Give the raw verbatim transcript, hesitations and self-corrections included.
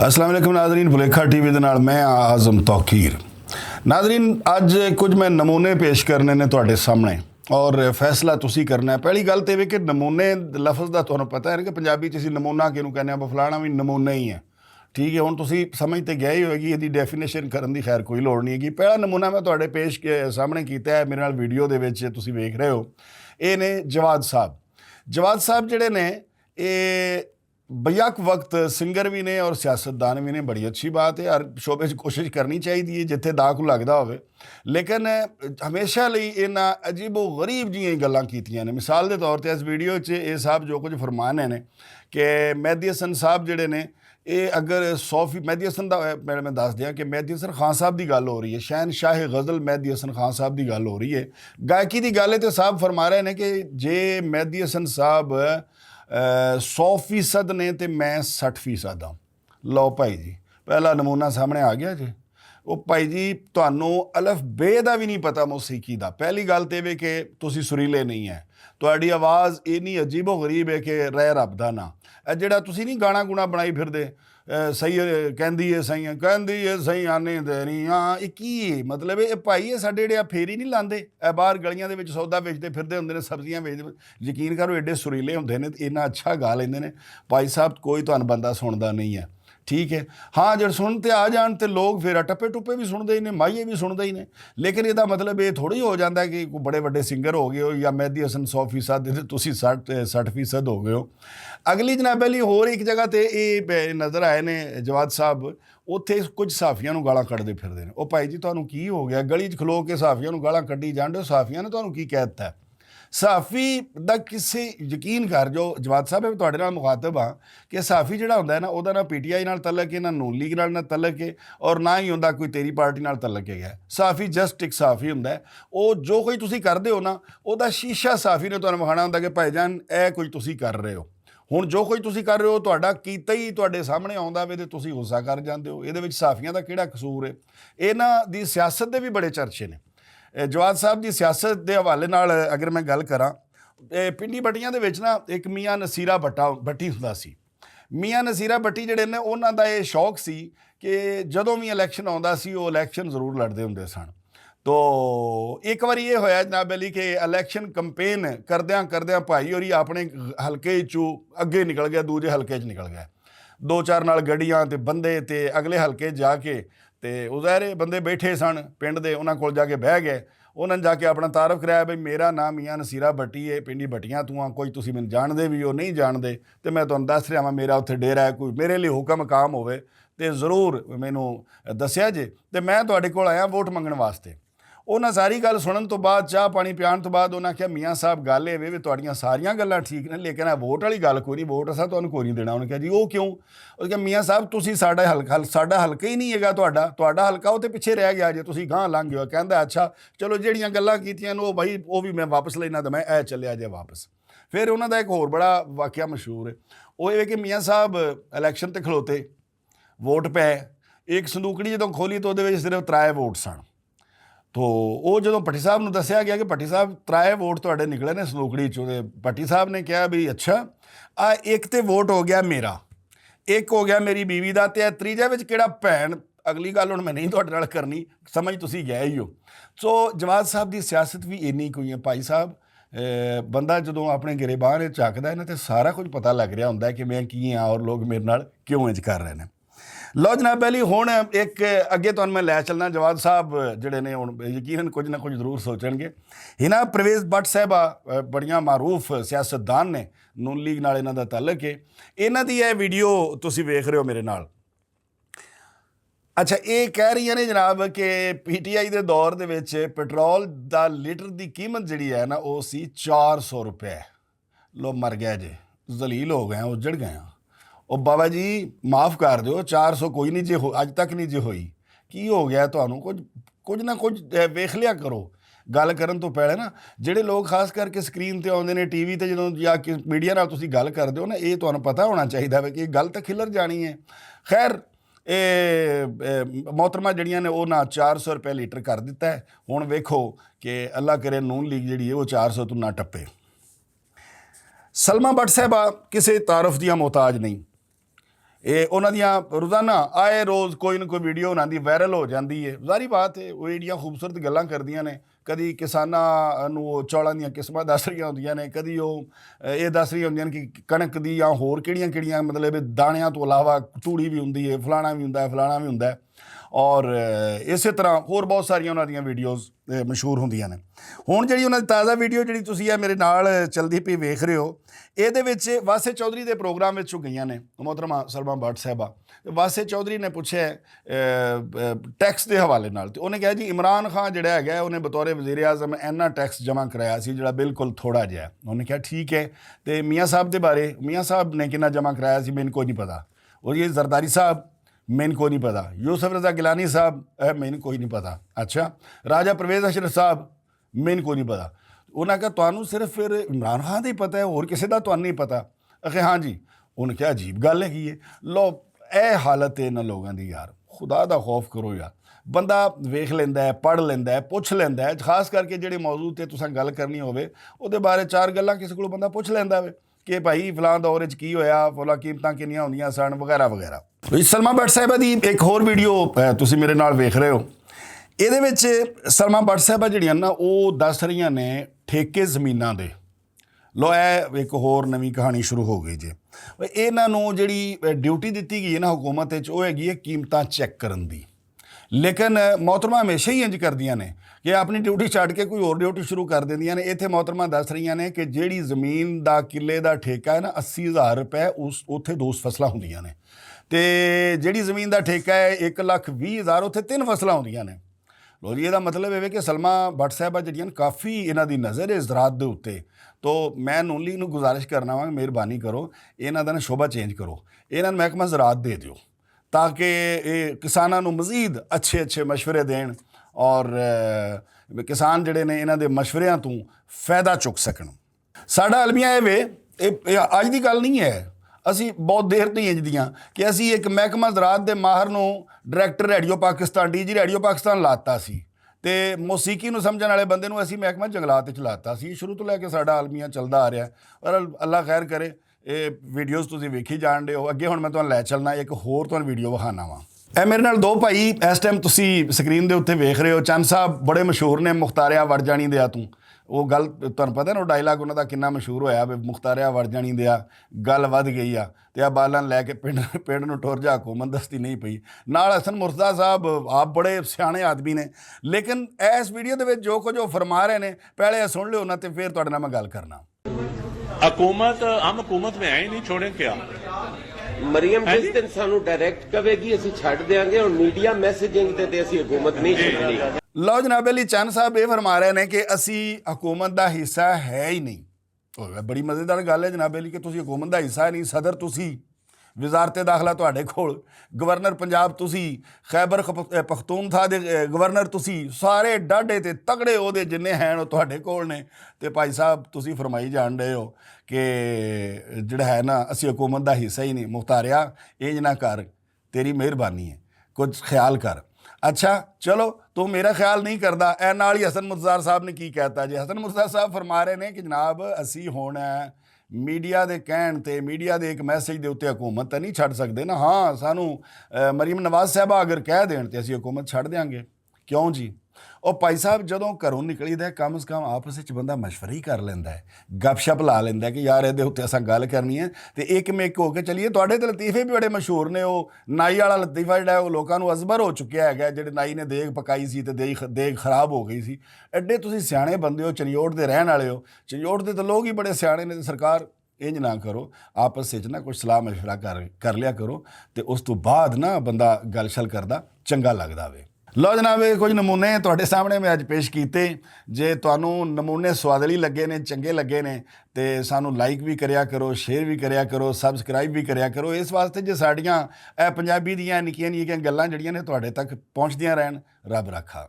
السلام علیکم ناظرین، بلیکھا ٹی وی دے نال میں ہاں اعظم توقیر۔ ناظرین، اج کچھ میں نمونے پیش کرنے نے تہاڈے سامنے، اور فیصلہ تسی کرنا ہے۔ پہلی گل تے وی کہ نمونے لفظ دا تہانوں پتہ ہے نا کہ پنجابی چ اسی نمونہ کینوں کہنے آں، فلانا وی نمونہ ہی ہے۔ ٹھیک ہے، ہن تسی سمجھ تے گئے ہی ہوئے گی، ایدی ڈیفینیشن کرن دی خیر کوئی لوڑ نہیں ہے گی۔ پہلا نمونہ میں تہاڈے پیش کے سامنے کیتا ہے، میرے نال ویڈیو دے وچ تسی ویکھ رہے ہو، اے نے جواد صاحب۔ جواد صاحب جڑے نے، اے بیک وقت سنگر وی نے اور سیاستدان وی نے۔ بڑی اچھی بات ہے، ہر شعبے چ کوشش کرنی چاہیے جتھے دا کو لگدا ہوئے۔ لیکن ہمیشہ لئی انہاں عجیب و غریب جیاں ہی گلاں کیتیاں نے۔ مثال دے طور تے اس ویڈیو چ اے صاحب جو کچھ فرمان نے کہ مہدی حسن صاحب جڑے نے، اے اگر صوفی مہدی حسن دا، میں میں دس دیاں کہ مہدی حسن خان صاحب دی گل ہو رہی ہے، شہنشاہ غزل مہدی حسن خان صاحب دی گل ہو رہی ہے۔ گائکی دی گل ہے تے صاحب فرما رہے نے کہ جے مہدی حسن صاحب، اے، سو فیصد نے تے میں سٹھ فیصد ہاں۔ لو بھائی جی، پہلا نمونہ سامنے آ گیا جی۔ او بھائی جی، تہانوں الف بے دا وی نہیں پتا موسیقی دا۔ پہلی گل تے وے کہ تسی سریلے نہیں ہے، تہاڈی آواز اینی عجیب و غریب ہے کہ رہ رب دا نا۔ اے جڑا تسی نہیں گانا گونا بنائی پھر دے، اے، سہی، کہندی اے سہی، کہندی اے سہی، آنے دے نہیں، ہاں، اے کی اے؟ مطلب اے، اے بھائی، اے ساڈے جڑے آ پھیری نہیں لاندے، اے باہر گلیاں دے وچ سودا ویچدے پھردے ہوندے نے، سبزیاں ویچدے، یقین کرو، ایڈے سریلے ہوندے نے، تے اینا اچھا گا لیندے نے۔ بھائی صاحب، کوئی تہانوں بندہ سندا نہیں ہے، ٹھیک ہے۔ ہاں، جڑ سن تے آ جان تے لوگ پھر ٹپے ٹپے بھی سنتے ہی نے، مائیے بھی سنتے ہی نے۔ لیکن یہ مطلب یہ تھوڑی ہو جاتا ہے کہ کوئی بڑے وڈے سنگر ہو گئے ہو یا مہدی حسن سو فیصد دے تے تسی سٹھ، سٹھ فیصد ہو گئے ہو۔ اگلی جناب علی ہور ایک جگہ تے یہ نظر آئے نے جواد صاحب، اتھے کچھ صحافیاں نوں گالاں کڈدے پھردے نے۔ او بھائی جی، تہانوں کی ہو گیا؟ گلی چ کھلو کے صحافیاں نوں گالاں کڈی جان دے، صحافیاں نے تہانوں کی کہہ دتا ہے؟ صحافی دا کسے، یقین کر جو جواد صاحب، میں تہاڈے نال مخاطب ہاں کہ صحافی جڑا ہوندا ہے نا، او دا نہ پی ٹی آئی نال تعلق ہے، نہ نون لیگ نال نہ تعلق ہے، اور نہ ہی ہوندا کوئی تیری پارٹی نال تعلق ہے۔ صحافی جسٹ ایک صحافی ہوندا ہے۔ او جو کوئی تسی کردے ہو نا، او دا شیشہ صحافی نے تہانوں وکھانا ہوندا کہ بھائی جان، اے کوئی تسی کر رہے ہو۔ ہن جو کوئی تسی کر رہے ہو، تہاڈا کیتا ہی تہاڈے سامنے آوندا وے تے تسی غصہ کر جاندے ہو۔ ایدے وچ صحافیاں دا کیڑا قصور ہے؟ انہاں دی سیاست دے بھی بڑے چرچے نے۔ اے جواد صاحب دی سیاست دے حوالے نال اگر میں گل کراں، اے پنڈی بٹیاں دے وچ نا ایک میاں نصیرہ بٹا، بٹی ہوندا سی۔ میاں نصیرہ بٹی جڑے نے، انہاں دا اے شوق سی کہ جدوں وی الیکشن آوندا سی، او الیکشن ضرور لڑدے ہوندے سن۔ تو ایک واری یہ ہویا جناب علی کہ الیکشن کمپین کردیاں کردیاں بھائی ہوری اپنے حلقے چوں اگے نکل گیا، دوجے حلقے چ نکل گیا۔ دو چار نال گڈیاں تے بندے تے اگلے حلقے جا کے، تے او ظاہر ہے بندے بیٹھے سن پنڈ دے، انہاں کول جا کے بہہ گئے۔ انہاں نے جا کے اپنا تعارف کرایا، بھئی میرا نام میاں نصیرہ بٹی ہے، پنڈی بٹیاں تو ہاں، کوئی تسی مینوں جان دے وی ہو نہیں جان دے، تے میں تانوں دس رہا ہاں میرا اتھے ڈیرہ ہے، کوئی میرے لیے حکم کام ہوئے تے ضرور مینوں دسیا جے، تے میں تہاڈے کول آیا ووٹ منگن واسطے۔ انہاں ساری گل سنن تو بعد، چاہ پانی پیان تو بعد، انہاں کہیا، میاں صاحب، گل اے وے وی تہاڈیاں ساریاں گلاں ٹھیک نے، لیکن اے ووٹ والی گل کوئی نہیں، ووٹ اساں تہانوں کوئی نہیں دینا۔ انہاں کہیا، جی، او کیوں؟ انہاں کہیا، میاں صاحب، تسی ساڈا حلقہ، ساڈا حلقہ ہی نہیں ہےگا تہاڈا، تہاڈا حلقہ او تے پچھے رہ گیا جے، تسی گاں لنگ گئے ہو۔ کہندا، اچھا، چلو، جیڑیاں گلاں کیتیاں نے، او بھائی، او وی میں واپس لینا، تے میں اے چلیا جے واپس۔ پھر انہاں دا ایک ہور بڑا واقعہ مشہور ہے، او اے کہ میاں صاحب الیکشن تے کھلوتے، ووٹ پے، ایک صندوقڑی جدوں کھولی تو اودے وچ صرف ترائے ووٹ سن۔ تو او جدوں پٹی صاحب نوں دسیا گیا کہ پٹی صاحب، ترائے ووٹ تہاڈے نکلے نے صندوقڑی چوں، تے پٹی صاحب نے کہا بھی، اچھا، آ ایک تے ووٹ ہو گیا میرا، ایک ہو گیا میری بیوی دا، تے اے تریجے وچ کیڑا بھین؟ اگلی گل ہن میں نہیں تہاڈے نال کرنی، سمجھ تسی گئے ہی ہو۔ سو جواد صاحب دی سیاست بھی اینی کوئی ہے بھائی صاحب۔ اے، بندہ جدوں اپنے گریبان وچ جھکدا ہے نا، تے سارا کچھ پتہ لگ رہا ہوندا ہے کہ میں کی ہاں اور لوگ میرے نال کیوں انج کر رہے نے۔ لو جناب علی، ہن ایک اگے تہانوں میں لے چلنا۔ جواد صاحب جڑے نے، ہن یقیناً کچھ نہ کچھ ضرور سوچن گے۔ ہنا پرویز بٹ صاحبہ، اے، بڑیاں معروف سیاستدان نے، نون لیگ نال انہاں دا تعلق ہے۔ انہاں دی اے ویڈیو تسی ویکھ رہے ہو میرے نال۔ اچھا، یہ کہہ رہی نے جناب کہ پی ٹی آئی دے دور دے وچ پٹرول دا لیٹر دی قیمت جڑی ہے نا، او سی چار سو روپے۔ لو، مر گیا جے، ذلیل ہو گئے ہیں، اجڑ گئے ہیں۔ او بابا جی، معاف کر دیو، چار سو کوئی نہیں جے ہو، اج تک نہیں جے ہوئی۔ کی ہو گیا تانوں؟ کچھ، کچھ نہ کچھ، اے، ویکھ لیا کرو۔ گل کرن تو پہلے نا، جڑے لوگ خاص کر کے سکرین تے آوندے نے، ٹی وی تے جدوں یا کہ میڈیا نال تسی گل کردے ہو نا، اے تانوں پتہ ہونا چاہیدا وے کہ اے گل تے کھلر جانی ہے۔ خیر، اے، اے، محترمہ جڑیاں نے، او نا چار سو روپے لیٹر کر دتا ہے۔ ہن ویکھو کہ اللہ کرے نون لیگ جڑی ہے، او چار سو تو نہ ٹپے۔ سلمہ بٹ صاحبہ کسے تعارف دیاں محتاج نہیں۔ اے انہاں دیاں روزانہ آئے روز کوئی نہ کوئی ویڈیو انہاں دی وائرل ہو جاندی ہے۔ ظاہری بات ہے، او ایڈیاں خوبصورت گلاں کردیاں نے۔ کدی کساناں نوں او چولاں دیاں قسماں دس رہیاں ہوندیاں نے، کدی او اے دس رہیاں ہوندیاں نے کہ کنک دی یا ہور کیڑیاں کیڑیاں، مطلب، دانیاں تو علاوہ توڑی وی ہوندی ہے، فلانا وی ہوندا ہے، فلانا وی ہوندا ہے۔ اور اسے طرح ہور بہت ساریاں انہاں دیاں ویڈیوز مشہور ہوندیاں نے۔ ہن جیہڑی انہاں دی تازہ ویڈیو جیہڑی تسی اے میرے نال چلدی پئی ویکھ رہے ہو، ایہدے وچ واسے چودھری دے پروگرام وچ او گئیاں نے، محترمہ سلمہ بٹ صاحبہ۔ تے واسے چودھری نے پوچھے ٹیکس دے حوالے نال، تے انہاں کہا جی عمران خان جیہڑا ہے گیا انہاں بطور وزیر اعظم اینا ٹیکس جمع کرایا سی جیہڑا بالکل تھوڑا جیہا ہے۔ انہاں کہا ٹھیک ہے، تے میاں صاحب دے بارے، میاں صاحب نے کنا جمع کرایا سی مینوں کوئی نئیں پتا۔ اور یہ زرداری صاحب، مینوں کوئی نئیں پتا۔ یوسف رضا گیلانی صاحب، مینوں کوئی نئیں پتا۔ اچھا، راجہ پرویز اشرف صاحب، مینوں کوئی نئیں پتا۔ انہاں کہا تہانوں صرف فیر عمران خان دا ہی پتا ہے، ہور کسے دا تہانوں نئیں پتا؟ اکھے ہاں جی۔ انہاں کہا عجیب گل ہے کہ یہ لو، اے حالت ہے انہاں لوگاں دی یار۔ خدا دا خوف کرو یار۔ بندہ ویکھ لیندا ہے، پڑھ لیندا ہے، پچھ لیندا ہے، خاص کر کے جیہڑے موضوع تے تساں گل کرنی ہووے، اوہدے بارے چار گلاں کسے کولوں بندہ پچھ لیندا ہووے کہ بھائی فلاں دور وچ کی ہویا، فلاں قیمتاں کنیاں ہوندیاں سن وغیرہ وغیرہ۔ سلمہ بٹ صاحبہ دی اک ہور ویڈیو تسی میرے نال ویکھ رہے ہو، ایہدے وچ سلمہ بٹ صاحبہ جیہڑیاں نا او دس رہیاں نے ٹھیکے زمیناں دے۔ لو اے اک ہور نویں کہانی شروع ہو گئی جے۔ انہاں نوں جیہڑی ڈیوٹی دتی گئی ہے نا حکومت وچ، او ہے گئی ہے قیمتاں چیک کرن دی۔ لیکن محترمہ ہمیشہ ہی انج کردیاں نے کہ اپنی ڈیوٹی چھڈ کے کوئی ہور ڈیوٹی شروع کر دیندیاں نے۔ ایتھے محترمہ دس رہیاں نے کہ جیہڑی زمین دا قلعے دا ٹھیکہ ہے نا اسی ہزار روپے، اس اتھے دو فصلاں ہوندیاں نے، تے جیہڑی زمین دا ٹھیکہ ہے اک لکھ ویہہ ہزار، اتھے تن فصلاں ہوندیاں نے۔ لو جی، ایہدا مطلب ایہہ کہ سلمہ بٹ صاحبہ جیہڑیاں کافی انہاں دی نظر ہے زراعت دے اتے۔ تو میں نون لیگ نوں گزارش کرنا واں، مہربانی کرو، انہاں دا نا شعبہ چینج کرو، انہاں نوں محکمہ زراعت دے دیو، تاکہ ایہہ کساناں نوں مزید اچھے اچھے مشورے دین اور کسان جیہڑے نے انہاں دے مشوریاں توں فائدہ چک سکن۔ ساڈا المیہ ایہہ وے، اج دی گل نئیں ہے، اسی بہت دیر توں انج دیاں کہ اسی اک محکمہ زراعت دے ماہر نوں director radio Pakistan, D G radio Pakistan لاتا سی، تے موسیقی نوں سمجھن والے بندے نوں اسی محکمہ جنگلات وچ لاتا سی۔ شروع توں لے کے ساڈا المیہ چلدا آ رہیا ہے۔ اور اللہ خیر کرے، اے ویڈیوز تسی ویکھی جان دے ہو۔ اگے ہن میں تہانوں لے چلنا، اک ہور تہانوں ویڈیو وکھانا واں۔ اے میرے نال دو بھائی، اس ٹائم تسی سکرین دے اتے ویکھ رہے ہو، چند صاحب بڑے مشہور نے مختاریا وڑ جانی دے آ توں۔ او گل تہانوں پتہ ہے نا، او ڈائیلاگ انہاں دا کنا مشہور ہویا وے، مختاریا وڑ جانی دے آ، گل ودھ گئی آ، تے آ بالن لے کے پنڈ پنڈ نوں ٹر جا، حکومت دستی نہیں پئی۔ نال حسن مرتضی صاحب آپ بڑے سیانے آدمی نے، لیکن اس ویڈیو دے وچ جو کچھ او فرما رہے نے، پہلے اے سن لیو انہاں تے فیر تہاڈے نال میں گل کرنا۔ حکومت، ہم حکومت میں ہیں ہی نہیں، چھوڑیں کیا؟ مریم جس دن سانوں ڈائریکٹ کہے گی، اسی چھڈ دیاں گے۔ ہن میڈیا میسجنگ تے تے اسی حکومت نہیں چھڈنی۔ لو جناب علی، چند صاحب یہ فرما رہے نے کہ اسی حکومت دا حصہ ہے ہی نہیں۔ اوہ، بڑی مزیدار گل ہے جناب علی کہ تسی حکومت دا حصہ ہے نہیں، صدر تسی، وزارت داخلہ تہاڈے کول، گورنر پنجاب تسی، خیبر خپ-، اے، پختونخوا دے، اے، گورنر تسی، سارے ڈاڈے تے تگڑے عہدے جنہیں ہیں، او تہاڈے کول نے۔ تے بھائی صاحب، تسی فرمائی جان رہے ہو کہ جڑا ہے نا، اسی حکومت دا حصہ ہی نہیں۔ مختاریا، انج نہ کر، تیری مہربانی ہے، کچھ خیال کر۔ اچھا، چلو، تو میرا خیال نہیں کردا۔ اے نال ہی حسن متزار صاحب نے کی کہتا جی؟ حسن متزار صاحب فرما رہے نے کہ جناب، اسی ہن میڈیا دے کہن تے، میڈیا دے ایک میسج دے اُتے حکومت تے نہیں چھڈ سکدے نا۔ ہاں، سانو، اے، مریم نواز صاحبہ اگر کہہ دین تے اسی حکومت چھڈ دیاں گے۔ کیوں جی؟ او بھائی صاحب، جدوں گھروں نکلی دا ہے، کم از کم آپس وچ بندہ مشورہ ہی کر لیندا ہے، گپ شپ لا لیندا ہے کہ یار، ایہدے اُتے اساں گل کرنی ہے۔ تے ایک میک ہو کے چلیے۔ تہاڈے تے لطیفے بھی بڑے مشہور نے۔ او نائی والا لطیفہ جڑا ہے، او لوکاں نوں ازبر ہو چکیا ہے، جڑے نائی نے دیگ پکائی سی تے دیگ، دیگ خراب ہو گئی سی۔ ایڈے تسی سیانے بندے ہو، چنیوٹ دے رہن والے ہو۔ چنیوٹ دے تے لوگ ہی بڑے سیانے نے۔ تے سرکار، انج نہ کرو، آپس وچ نہ کچھ صلاح مشورہ کر، کر لیا کرو، تے اس تو بعد نہ بندہ گل شل کردا چنگا لگدا وے۔ لو جناب، اے کچھ نمونے تہاڈے سامنے میں اج پیش کیتے۔ جے تہانوں نمونے سوادلی لگے نے، چنگے لگے نے، تے سانوں لائک بھی کریا کرو، شیئر بھی کریا کرو، سبسکرائب بھی کریا کرو۔ اس واسطے جے ساڈیاں اے پنجابی دیاں نکیاں نکیاں گلاں جڑیاں نے تہاڈے تک پہنچدیاں رہن۔ رب رکھا۔